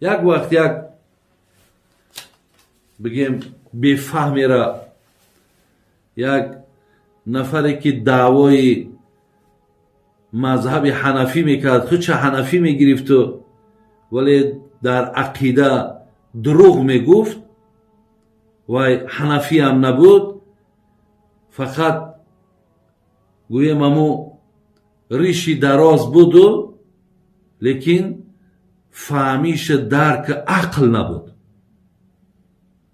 Як вақт як бигем бефаҳмера, як нафаре ки даъвои мазҳаби ҳанафӣ мекард, худша ҳанафӣ мегирифту, вале дар ақида дурӯғ мегуфт, вай ҳанафиам набуд, фақат гӯем аму риши дароз буду, лекин фаҳмиша дарки ақл набуд.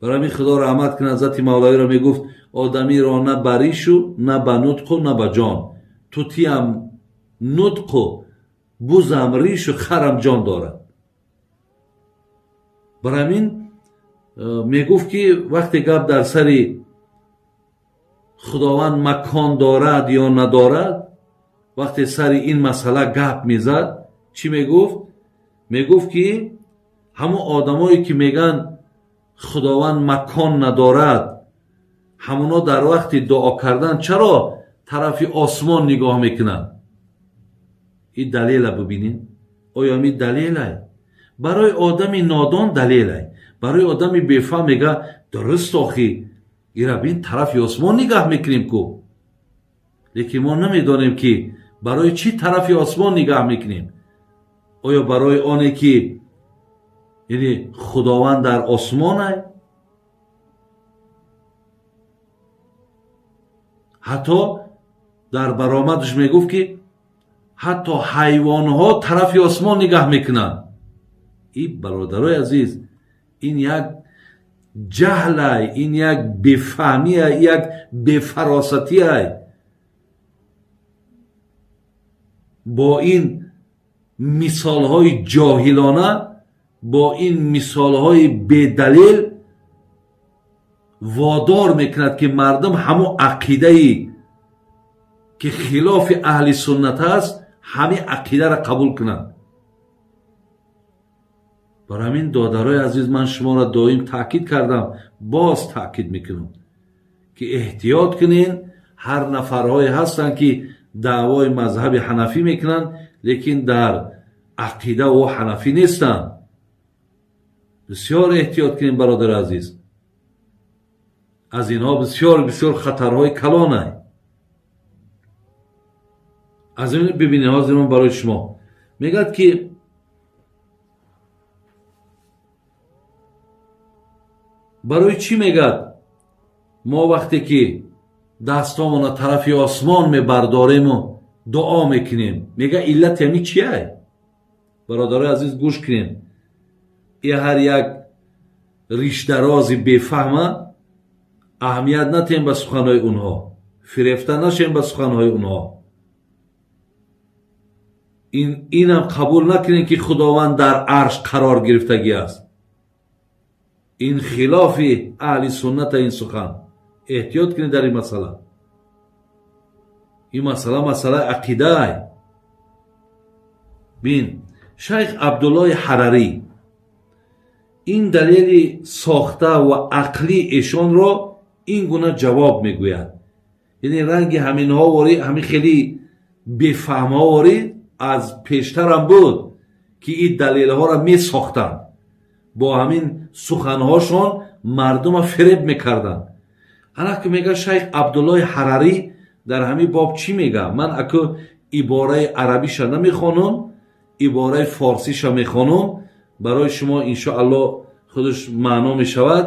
Барои ҳамин Худо раҳмат кунад Ҳазрати Мавлавиро, мегуфт: одамиро на ба ришу, на ба нутқу, на ба ҷон, тутиам нутқу, бузам ришу, харам ҷон дорад. Барои ҳамин мегуфт ки вақте гап дар сари Худованд макон дорад ё надорад, вақте сари ин масъала гап мезад, чӣ мегуфт? Мегуфт ки ҳамон одамое ки мегӯянд Худованд макон надорад, ҳамоно дар вақти дуо кардан чаро тарафи осмон нигоҳ мекунанд? Ин далела бибинед, оё ин далелай? Барои одами нодон далелай, барои одами бефаҳм мега дуруст, охи ира бин, тарафи осмон нигаҳ мекунем ку. Лекин мо намедонем ки барои чӣ тарафи осмон нигаҳ мекунем. Оё барои оне ки яъне Худованд дар осмонай? Ҳатто дар баромадаш мегуфт ки ҳатто ҳайвонҳо тарафи осмон нигаҳ мекунанд. Ин, бародарои азиз, ин як ҷаҳлай, ин як бефаҳмия, як бефаросатиай. Бо ин мисолҳои ҷоҳилона, бо ин мисолҳои бедалел водор мекунад ки мардум ҳамон ақидае ки хилофи аҳли суннат аст, ҳамин ақидаро қабул кунанд. Барои ҳамин, додарои азиз, ман шуморо доим таъкид кардам, боз таъкид мекунам ки эҳтиёт кунен. Ҳар нафарҳое ҳастанд ки даъвои мазҳаби ҳанафӣ мекунанд, лекин дар ақида ӯ ҳанафӣ нестанд. Бисёр эҳтиёт кунем, бародари азиз, аз инҳо бисёр бисёр хатарҳои калонай. Аз ин бибинед, ҳозир ман барои шумо мегӯяд ки барои чӣ мегӯяд мо вақте ки дастомона тарафи осмон мебардорему дуо мекунем, мега иллати ҳамин чиай? Бародарои азиз, гӯш кунем. И ҳар як ришдарози бефаҳма аҳамият натем ба суханҳои онҳо, фирефта нашем ба суханҳои онҳо. Инам қабул накунем ки Худованд дар арш қарор гирифтагӣ аст. Ин хилофи аҳли сунната ин сухан. Эҳтиёт кунед дар ин масъала. Ин масъала масъалаи ақидаай. Бин, шайх Абдуллои Ҳарарӣ ин далели сохта ва ақлии эшонро ин гуна ҷавоб мегӯяд. Яъне ранги ҳаминҳо ворӣ, ҳамин хеле бефаҳмҳо ворӣ аз пештарам буд ки ин далелҳоро месохтанд, бо ҳамин суханҳошон мардума фиреб мекарданд. Ана ки мега шайх Абдуллои Ҳарарӣ дар ҳамин боб чӣ мега? Ман аку ибораи арабиша намехонам, ибораи форсиша мехонам, барои шумо иншоаллоҳ худаш маъно мешавад.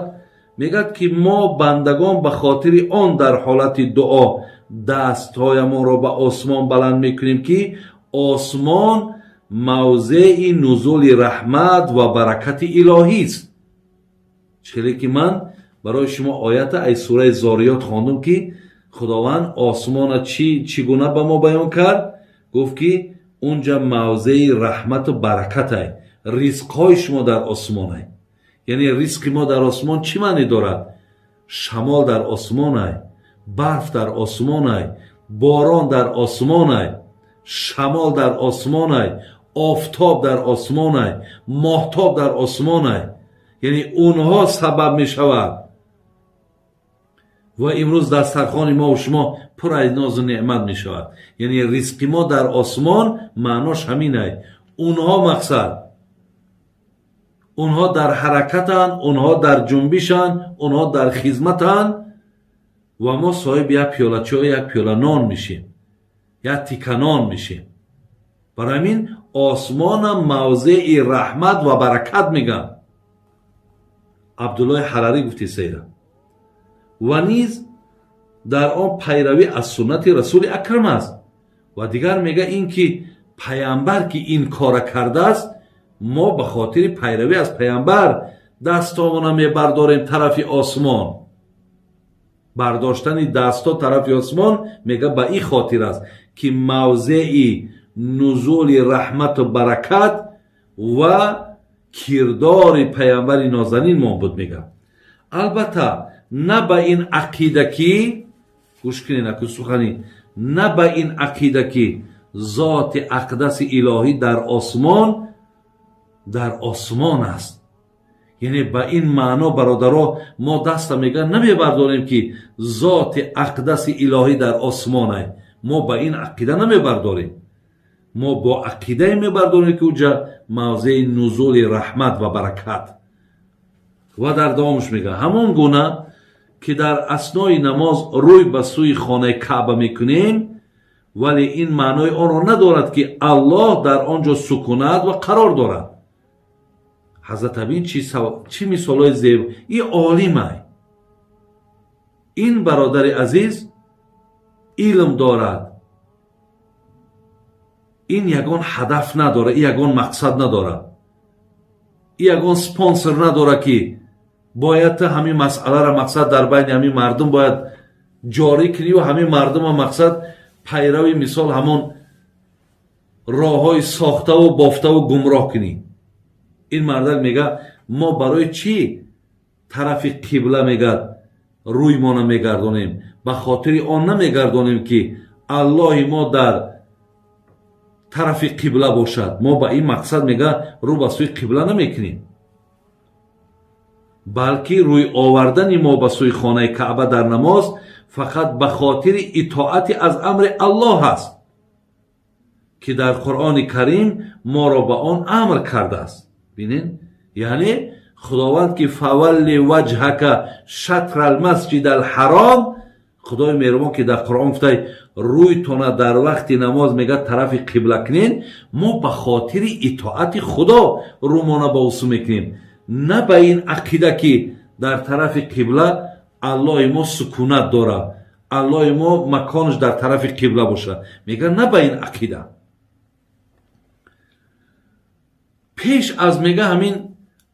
Мегӯяд ки мо бандагон ба хотири он дар ҳолати дуо дастҳоямонро ба осмон баланд мекунем ки осмон мавзеи нузули раҳмат ва баракати илоҳист. Хеле ки ман барои шумо оята аз сураи Зориёт хондум ки Худованд осмона чӣ гуна ба мо баён кард, гуфт ки унҷа мавзеи раҳмату баракатай, ризқҳои шумо дар осмонай. Яъне ризқи мо дар осмон чӣ маъне дорад? Шамол дар осмонай, барф дар осмонай, борон дар осмонай, шамол дар осмонай, офтоб дар осмонай, моҳтоб дар осмонай. Яъне онҳо сабаб мешавад. Ва имрӯз дастархони мо ва шумо пур аз нозу неъмат мешавад. Яъне ризқи мо дар осмон маънош ҳаминай. Онҳо мақсад Онҳо дар ҳаракатанд, онҳо дар ҷунбишанд, онҳо дар хизматанд ва мо соҳиби як пиёла чой, як пиёла нон мешем, як тика нон мешем. Барои ҳамин осмонам мавзеи раҳмат ва баракат мегӯянд. Абдуллоҳи Ҳарарӣ гуфти сайра. Ва низ дар он пайравӣ аз суннати Расули Акрам аст. Ва дигар мега ин ки паямбар ки ин кора кардааст, мо ба хотири пайравӣ аз паямбар дастомона мебардорем тарафи осмон. Бардоштани дастҳо тарафи осмон мега ба ин хотир аст ки мавзеи нузули раҳмату баракат ва кирдори паямбари нозанин мон буд мега. Албатта на ба ин ақида ки, гӯш кунед аку сухани, на ба ин ақида ки зоти ақдаси илоҳӣ дар осмон аст. Яъне ба ин маъно, бародаро, мо даста мега намебардорем ки зоти ақдаси илоҳӣ дар осмон ай. Мо ба ин ақида намебардорем. Мо бо ақидае мебардорем ки уҷа мавзеи нузули раҳмат ва баракат. Ва дар давомаш мега ҳамон гуна ки дар аснои намоз рӯй ба сӯи хонаи Каъба мекунем, вале ин маънои онро надорад ки Аллоҳ дар он ҷо сукунат ва қарор дорад. Ҳазрат абин чӣ мисолҳои зеб! И олимай, ин бародари азиз илм дорад, ин ягон ҳадаф надорад, ин ягон мақсад надорад, ин ягон спонсор надорад ки бояд ту ҳамин масъаларо мақсад дар байни ҳамин мардум бояд ҷорӣ кунӣ ва ҳамин мардума мақсад пайрави мисол ҳамон роҳҳои сохтаву бофтаву гумроҳ кунӣ. Ин мардак мега мо барои чӣ тарафи қибла мегад рӯймона мегардонем? Ба хотири он намегардонем ки Аллоҳи мо дар тарафи қибла бошад. Мо ба ин мақсад мега рӯ ба сӯи қибла намекунем, балки рӯй овардани мо ба сӯи хонаи Каъба дар намоз фақат ба хотири итоати аз амри Аллоҳ аст ки дар Қуръони Карим моро ба он амр кардааст. Бинед, яъне Худованд ки فول وجهك شطر المسجد الحرام, Худои меҳрубон ки дар Қуръон гуфтай рӯйтона дар вақти намоз мега тарафи қибла кунен, мо ба хотири итоати Худо рӯмона ба усӯ мекунем, на ба ин ақида ки дар тарафи қибла Аллоҳи мо сукунат дорад, Аллоҳи мо маконаш дар тарафи қибла бошад. Мега на ба ин ақида. Пеш аз мега ҳамин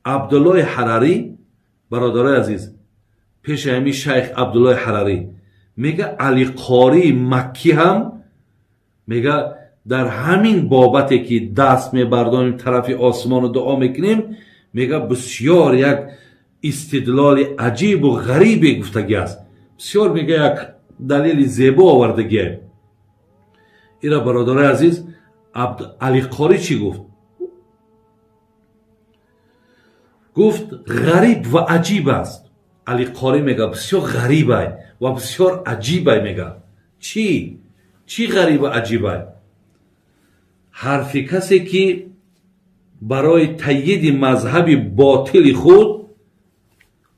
Абдуллоҳи Ҳарарӣ, бародарои азиз, пеши ҳамин шайх Абдуллоҳи Ҳарарӣ мега Алиқории Маккӣ ҳам мега дар ҳамин бобате ки даст мебардонем тарафи осмону дуо мекунем, мега бисёр як истидлоли аҷибу ғарибе гуфтагӣ аст. Бисёр мега як далели зебо овардагие. Ира, бародарои азиз, Алиқорӣ чӣ гуфт? Гуфт ғариб ва аҷиб аст. Алиқорӣ мега бисёр ғарибай ва бисёр аҷибай. Мега чӣ ғарибу аҷибай? Ҳарфи касе ки барои таъйиди мазҳаби ботили худ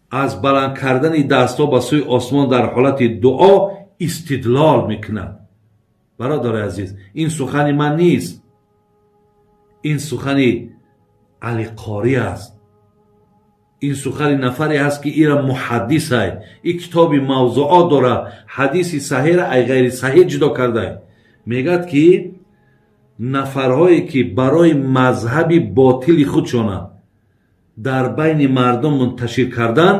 аз баланд кардани дастҳо ба сӯи осмон дар ҳолати дуо истидлол мекунад. Бародари азиз, ин сухани ман нест, ин сухани Алиқорӣ аст, ин сухани нафаре аст ки ира муҳаддисай, ин китоби мавзуот дора, ҳадиси саҳеҳра ай ғайри саҳеҳ ҷудо кардай. Мегӯяд ки нафарҳое ки барои мазҳаби ботили худшона дар байни мардум мунташир кардан,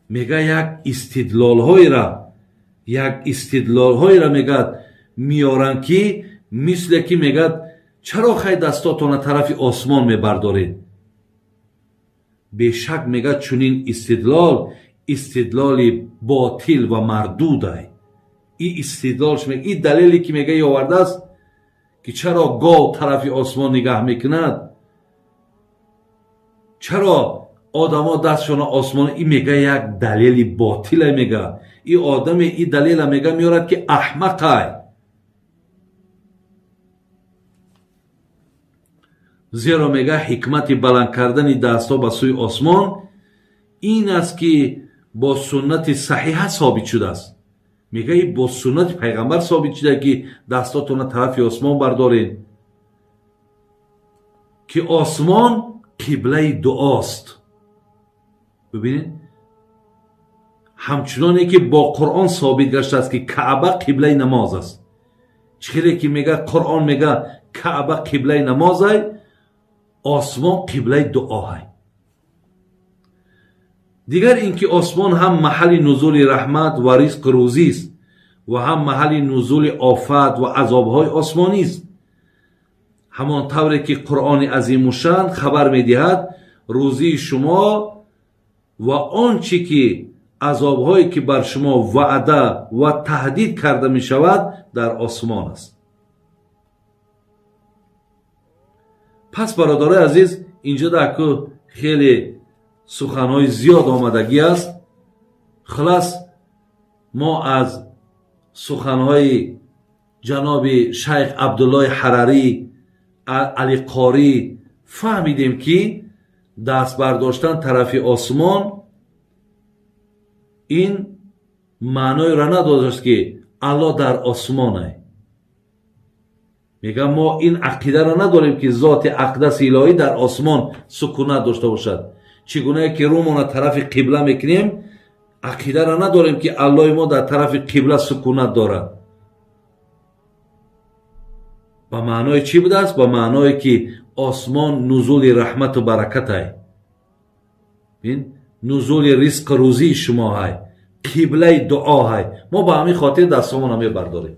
мега як истидлолҳоеро мегӯяд меоранд ки мисле ки мегӯяд чаро хай дастотона тарафи осмон мебардоред? Бешак мегӯяд чунин истидлол истидлоли ботил ва мардудай. И истидлолш, и далеле ки мега овардааст ки чаро гов тарафи осмон нигаҳ мекунад, чаро одамо дастшона осмон, и мега як далели ботиле. Мега и одаме и далела мега меорад ки аҳмақай. Зеро мега ҳикмати баланд кардани дастҳо ба сӯи осмон ин аст, ки бо суннати саҳиҳа собит шудааст. Мега бо суннати пайғамбар собит шуда, ки дастотонро тарафи осмон бардоред, ки осмон қиблаи дуост. Бибинед, ҳамчуноне ки бо Қуръон собит гаштааст, ки Каъба қиблаи намоз аст. Чӣ хеле ки мега Қуръон мега Каъба қиблаи намозай, осмон қиблаи дуоҳай. Дигар ин ки осмон ҳам маҳалли нузули раҳмат ва ризқу рӯзист ва ҳам маҳалли нузули офат ва азобҳои осмонист. Ҳамон тавре ки Қуръони азимушшан хабар медиҳад, рӯзии шумо ва он чӣ ки азобҳое ки бар шумо ваъда ва таҳдид карда мешавад, дар осмон аст. Пас, бародарои азиз, инҷо даку хеле суханҳои зиёд омадагӣ аст. Хулас, мо аз суханҳои ҷаноби шайх Абдуллои Ҳарарӣ, Алиқорӣ фаҳмидем, ки даст бардоштан тарафи осмон ин маъноеро надошт, ки Аллоҳ дар осмонай. Мегӯям, мо ин ақидаро надорем, ки зоти ақдаси илоҳӣ дар осмон сукунат дошта бошад. Чӣ гунае ки рӯмона тарафи қибла мекунем, ақидаро надорем, ки Аллоҳи мо дар тарафи қибла сукунат дорад. Ба маънои чӣ будааст? Ба маъное ки осмон нузули раҳмату баракатай, нузули ризқу рӯзии шумоҳай, қиблаи дуоҳай. Мо ба ҳамин хотир дастҳомонро мебардорем.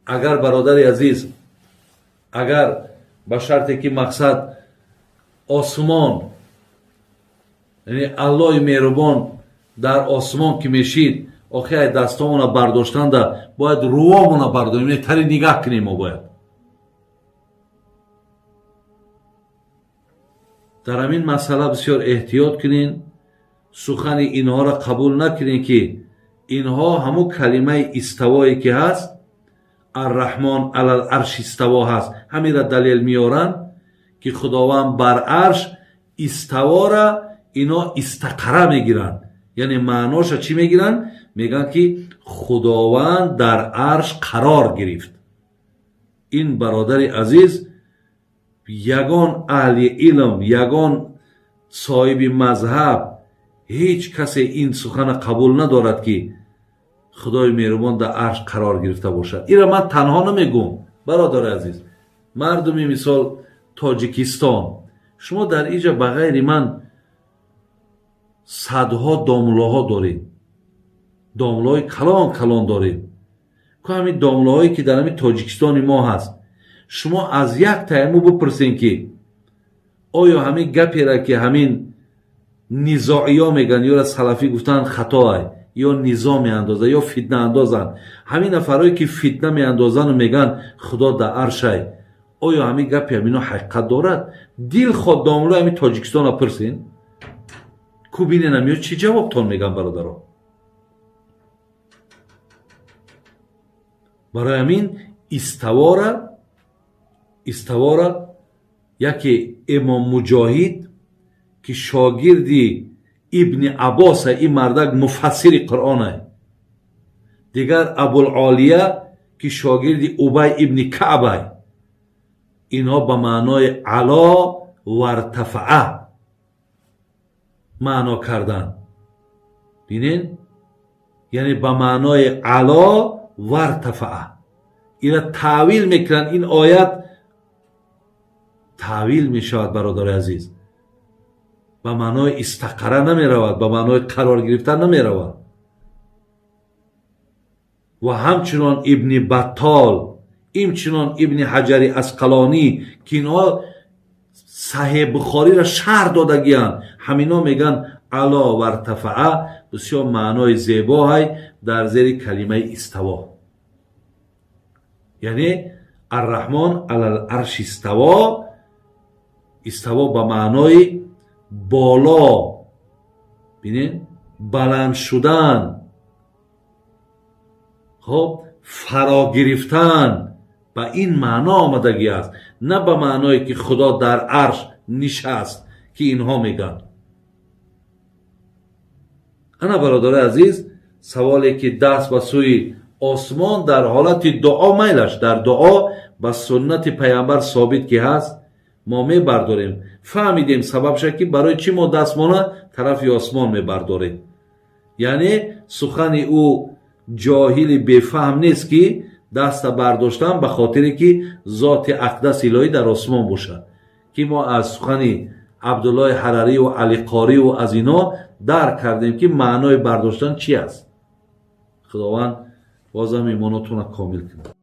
Агар, бародари азиз, агар ба шарте ки мақсад осмон, яъне Аллоҳи меҳрубон дар осмон ки мешид, охи ай дастҳомонро бардоштанда бояд рӯҳомонро бардорем, тари нигаҳ кунем. Мо бояд дар ҳамин масъала бисёр эҳтиёт кунем, сухани инҳоро қабул накунем, ки инҳо ҳамун калимаи иставое ки ҳаст, Арраҳмон алал арш иставо ҳаст, ҳаминро далел меоранд, ки Худованд бар арш иставора ино истақара мегиранд. Яъне маъноша чӣ мегиранд? Мегӯянд, ки Худованд дар арш қарор гирифт. Ин, бародари азиз, ягон аҳли илм, ягон соҳиби мазҳаб, ҳеҷ касе ин сухана қабул надорад, ки Худои меҳрубон дар арш қарор гирифта бошад. Инро ман танҳо намегӯм, бародари азиз. Мардуми мисол Тоҷикистон, шумо дар инҷа ба ғайри ман садҳо домлоҳо доред, домлоҳои калон калон доред. Ку ҳамин домлоҳое ки дар ҳамин Тоҷикистони мо ҳаст, шумо аз як таяму бипурсен, ки оё ҳамин гапера, ки ҳамин низоиё мегӯянд, ёра салафӣ гуфтан хатоай, ё низо меандозанд, ё фитна андозанд, ҳамин нафарое ки фитна меандозанду мегӯянд Худо дар аршай, оё ҳамин гапи ҳамино ҳақиқат дорад? Дилхоҳ домлои ҳамин Тоҷикистонро пурсен, ку биненам ё чӣ ҷавобтон мегӯям, бародаро. Барои ҳамин иставора яке Имом Муҷоҳид, ки шогирди Ибни Аббоса, ин мардак муфассири Қуръонай, дигар Абулолия, ки шогирди Убай ибни Каъбай, инҳо ба маънои ало вартафаа маъно карданд. Бинен, яъне ба маънои ало вартафаа ина таъвил мекунанд. Ин оят таъвил мешавад, бародари азиз, ба маънои истақара намеравад, ба маънои қарор гирифтан намеравад. Ва ҳамчунон Ибни Баттол, инчунон Ибни Ҳаҷари Асқалонӣ, ки инҳо Саҳеҳ Бухориро шарҳ додагиянд, ҳамино мегӯянд ало вартафаа бисёр маънои зебоҳай дар зери калимаи иставо, яъне Арраҳмон алал арш иставо, иставо ба маънои боло, бинед, баланд шудан, хоб, фаро гирифтан, ба ин маъно омадагӣ аст. На ба маъное ки Худо дар арш нишаст, ки инҳо мегӯянд. Ана, бародари азиз, саволе ки даст ба сӯи осмон дар ҳолати дуо майлаш, дар дуо ба суннати Паямбар собит ки ҳаст, мо мебардорем. Фаҳмидем сабабша, ки барои чӣ мо дастмона тарафи осмон мебардорем. Яъне сухани ӯ ҷоҳили бефаҳм нест, ки даста бардоштан ба хотире ки зоти ақдас илоҳӣ дар осмон бошад, ки мо аз сухани Абдуллои Ҳарариву Алиқориву аз ино дарк кардем, ки маънои бардоштан чи аст. Худованд бозам имонотона комил кунад.